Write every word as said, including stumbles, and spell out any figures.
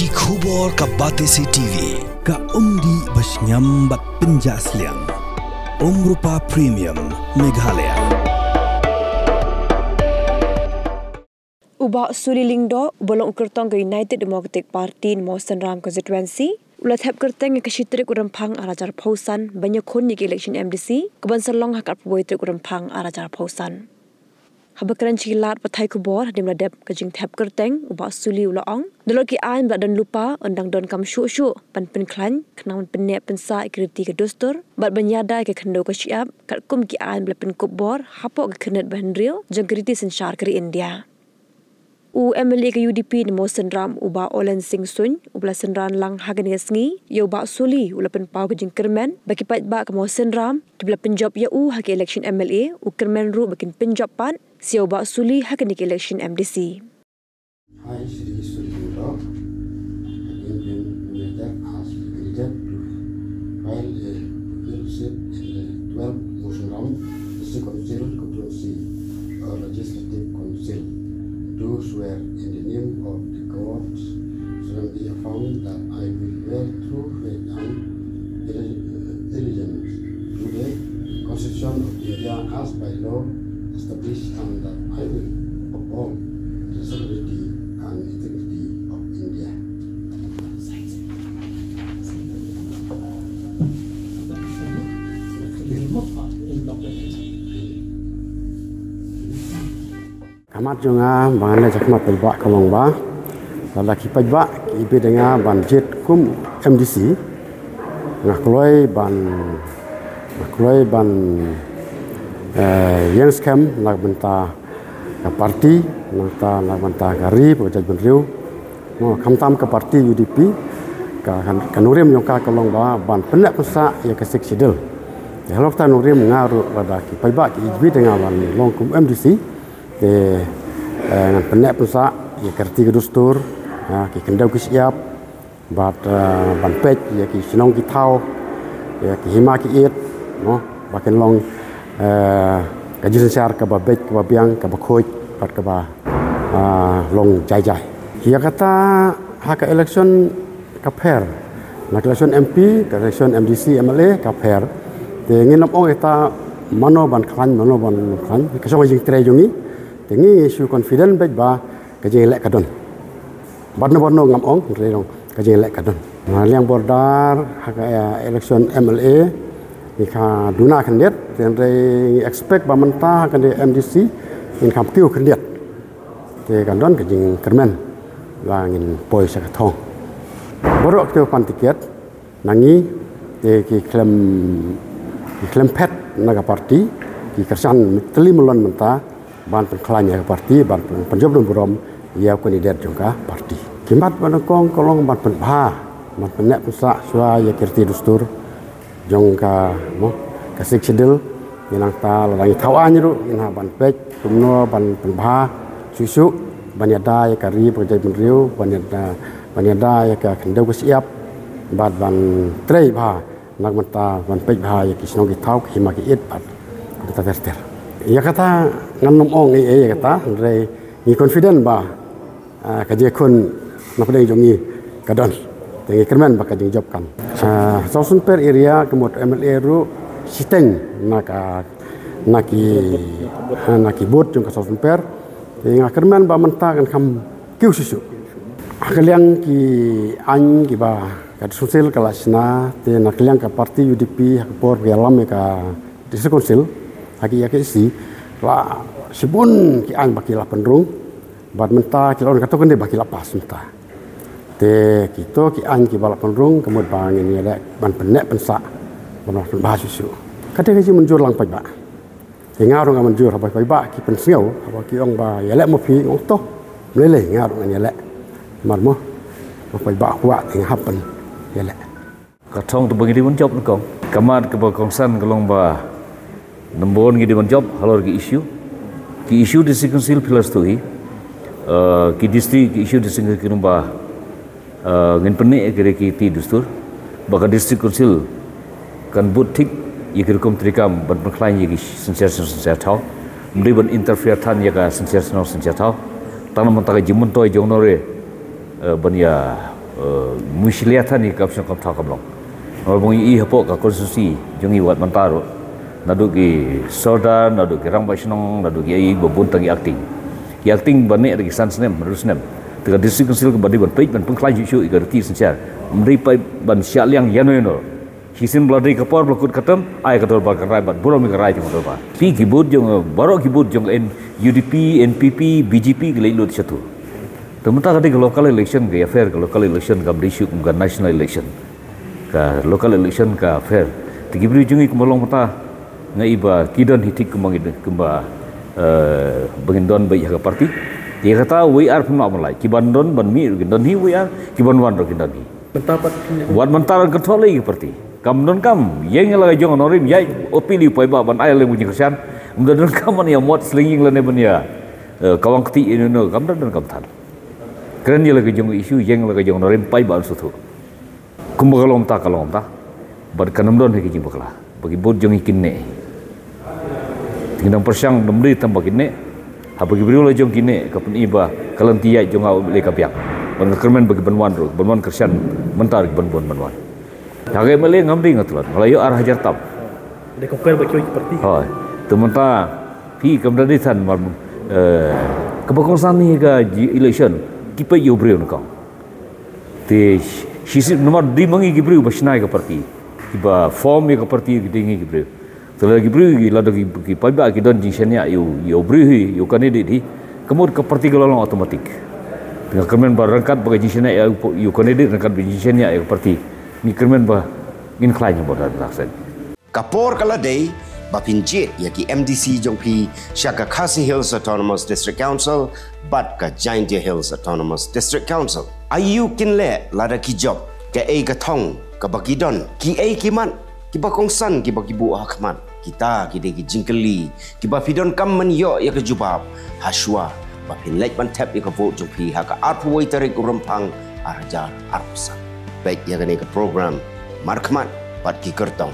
Ki khubor ka Batesi T V. Ka umdih ba shngiam bad pynjah sliang. Umrupa Premium Meghalaya. U Bah Suli Lyngdoh, uba long u kyrtong ka United Democratic Party na Mawsynram Constituency, u la thep kyrteng ïa ka shi tarik u Rymphang ar hajar arphew san ban ïakhun ïa ka election M D C, kaban sa long ha ka arphew wei tarik u Rymphang ar hajar arphew san. Haba kren sha ki lad pathai khubor hadien ba la dep ka jingthep kyrteng, u Bah Suli u la ong, da lok ki aiñ ba la don lypa, yn dang donkam shuh shuh ban pynkhlaiñ, khnang ban pynneh pynsah ïa ka riti ka dustur bad ban ïada ïa ka khyndew ka shyiap, katkum ki aiñ ba la pynkup bor hapoh ka khyrnit ba hynriew jong ka riti synshar ka ri India. U M L A ka U D P na Mawsynram, u Bah Olen Singh Suin, uba la synran lang ha kane ka sngi ïa u Bah Suli, u la pynpaw ka jingkyrmen ba ki paidbah ka Mawsynram kiba la pynjop ïa u ha ka election M L A, u kyrmen ruh ba kin pynjop pat sa ïa u Bah Suli ha kane ka election M D C. I, Shri Suli Lyngdoh, having been nominated as a candidate to fill a vacant seat in the twelfth Mawsynram District Council constituency, uh, Legislative Council, do swear in the name of the court, solemnly affirm that I will bear true faith and allegiance to the Constitution of India as by law established, and that I will uphold the sovereignty and integrity of India. Ka mat jong nga ba ngan leit sha khmat paidbah ka long ba, lada ki paidbah ki bit ïa nga ban jied kum M D C, nga kloi ban, nga kloi ban, eh, ïeng skhem na ka bynta ka party, nangta na ka bynta ka ri bad ka jaitbynriew. Mo, khamtam ka party U D P, ka, ka, ka nongrim jong ka ka long ba ban pynneh pynsah ïa ka Sixth Schedule. Ïa halor kata nongrim, nga ruh lada ki paidbah ki bit ïa nga ban long kum M D C, te, eh, ngan pynneh pynsah ïa ka riti ka dustur, ha, ki khyndew ki shyiap, bad, eh, ban peit ïa ki shnong ki thaw, ïa ki hima ki ïit, no, ba kin long, eh, ka jingsynshar kaba beit, kaba biang, kaba khuid bad kaba, eh, long jai jai. Ïa kata ha ka election ka pher. Na ka election M P, ka election M D C, M L A ka pher. Te ngin ym ong ïa kata mano ban khlaiñ, mano ban khlaiñ, ka shong ha ka jingtrei jong ngi. Te ngi shu confident beit ba ka jingïaleh ka don. Bad na bad no ngam ong, hynrei long ka jingïaleh ka don. Na liang border ha ka, eh, election M L A, ngi kha duna khyndiat, te hynrei ngi expect ba mynta ha ka M D C ngin kham kiew khyndiat. Te kan don ka jingkyrmen ba ngin poi sha ka thong. Baroh ki pan tiket na ngi, te ki khlem, ki khlem phet na ka party, ki kyrshan tylli myllun mynta ban pynkhlaiñ ïa ka party, ban pyn-, pynjop don burom ïa u candidate jong ka party. Ki mat ba nyngkong ka long ban pynbha, ban pynneh pynsah shuwa ïa ki riti dustur jong ka, mo, ka Sixth Schedule. Ngi nangta lada ngi thaw aiñ ruh ngin hap ban peit kumno ban pynbha shuh shuh, ban ïada ïa ka ri bad ka jaitbynriew, ban ïada, ban ïada ïa ka khyndew ka shyiap, bad ban trei bha na ka bynta ban peit bha ïa ki shnong ki thaw, ki hima ki ïit bad kumta ter ter. Ïa kata ngan ym ong ei ei ïa kata, hynrei ngi confident ba, ah, ka jingïakhun na pdeng jong ngi ka don. Te ngi kyrmen ba ka jingjop kan. Ah, South Sumper area ka mut M L A ruh shiteng na ka, na ki, ah, na ki booth jong ka South Sumper. Te nga kyrmen ba mynta kan kham kiew shuh shuh. Ha ka liang ki aiñ kiba ka District Council ka la shna, te na ka liang ka party U D P ha ka por ba ka ïalam ïa ka District Council ha ki, ïa ka E C, la shibun ki aiñ ba ki la pynrung. Bad mynta ki la ong kato kane ba ki la pass mynta. Te kito ki aiñ kiba la pynrung ka mut ba ngin ïaleh ban pynneh pynsah, ban pynbha shuh shuh. Ka dei ka jingmynjur lang paidbah. Te nga ruh nga mynjur, haba paidbah ki pynsngew, haba ki ong ba ïaleh ma phi, nga ong to, ym lei lei, nga ruh ngan ïaleh. Namar mo, ma paidbah kwah te nga hap ban ïaleh. Ka thong te ba ngi dei ban jop nyngkong. Ka mat kaba kongsan ka long ba number one ngi dei ban jop halor ki issue. Ki issue District Council pillars to hi. Eh, ki district, ki issue District Council ki long ba, eh, ngin pynneh ïa ki riti dustur ba ka District Council kan bud thik ïa ki rukom treikam ban pynkhlaiñ ïa ki synshar shnong synshar thaw. Ym dei ban interfere than ïa ka synshar shnong synshar thaw. Tang namar ka jingmyntoi jong u nongrim, eh, ban ïa, Mushlia than ïa ka option kam thaw kam long. Namar ba ngi i hapoh ka constituency jong ngi wat mynta ruh, naduh ki sordar, naduh ki rangbah shnong, naduh ki ai ba bun tang ki acting. Ki acting ba neh da ki san snem, hynriew snem. Te ka district council kaba dei ban peit ban pynkhlaiñ shuh shuh ïa ka riti synshar. Ym dei peit ban shah liang ïano ïano. Shisien ba la dei ka por ba la kut ka term, ai ka dorbar kan rai bad burom ïa ka rai jong ka dorbar. Phi ki booth jong, baroh ki booth jong N, U D P, N P P, B J P ki leit lut shatu. Te mynta ka dei ka local election, ka affair ka local election kam dei shuh kum ka national election. Ka local election ka affair. Te ki briew jong ngi kumba long mynta nga i ba ki don hi thik kumba ngi, kumba, eh, ba ngin don beit ha ka party. Ïa kata wei ar phin lah ban lait. Ki ban don ban mih ruh kin don hi wei ar, ki ban wan ruh kin don hi. Mynta pat ki Wat mynta ruh kan thoh lei ki party. Kam don kam, ïeng ïa la ka jong u nongrim, ïaid appeal ïa u paidbah ban ai lem u jingkyrshan. Ym don kam ban ïa mot slinging lane ban ïa, eh, kawang kti ïa u no, kam don kam than. Kren ïa la ka jong u issue, ïeng ïa la ka jong u nongrim, paidbah un sngewthuh. Kumba ka long mynta ka long mynta. Bad kan ym don hi ka jingbakla ba ki booth jong ngi kin neh hi. Te ngi dang pyrshang, ym dei tang ba kin neh. Haba ki briew la jong kin neh, ka pyni ba ka lynti ïaid jong nga u M L A ka biang. Bad nga kyrmen ba ki ban wan ruh, ban wan kyrshan mynta ruh ki ban bun ban wan. Ha ka M L A ngam dei nga tlot, nga la ïoh ar hajar tam. Dei compare ba ki party. Hooid. Te mynta phi kam da dei than mar, eh, kaba kongsan hi ka ji-, election, ki peit ïa u briew nyngkong. Te shisien namar dei ma ngi ki briew ba shna ïa ka party, kiba form ïa ka party ki dei ngi ki briew. Te lada ki briew ki, lada ki, ki paidbah ki don jingshaniah ïa u, ïa u briew hi, ïa u candidate hi, ka mut ka party ka la long automatic. Te nga kyrmen ba ryngkat ba ka jingshaniah ïa u, ïa u candidate ryngkat ba jingshaniah ïa ka party, ngi kyrmen ba ngin khlaiñ ha ba da da sen. Ka por ka la dei ba phin jied ïa ki M D C jong phi sha ka Khasi Hills Autonomous District Council bad ka Jaintia Hills Autonomous District Council. Aïu kin leh lada ki jop, kaei ka thong kaba ki don, kiei ki mat kiba kongsan kiba ki buh ha khmat? Kita ki dei ki jingkylli kiba phi donkam ban ïoh ïa ka jubab ha shuwa ba phin leit ban thep ïa ka vote jong phi ha ka arphew wei tarik u Rymphang ar hajar arphew san. Peit ïa kane ka program Markhmat bad ki kyrtong.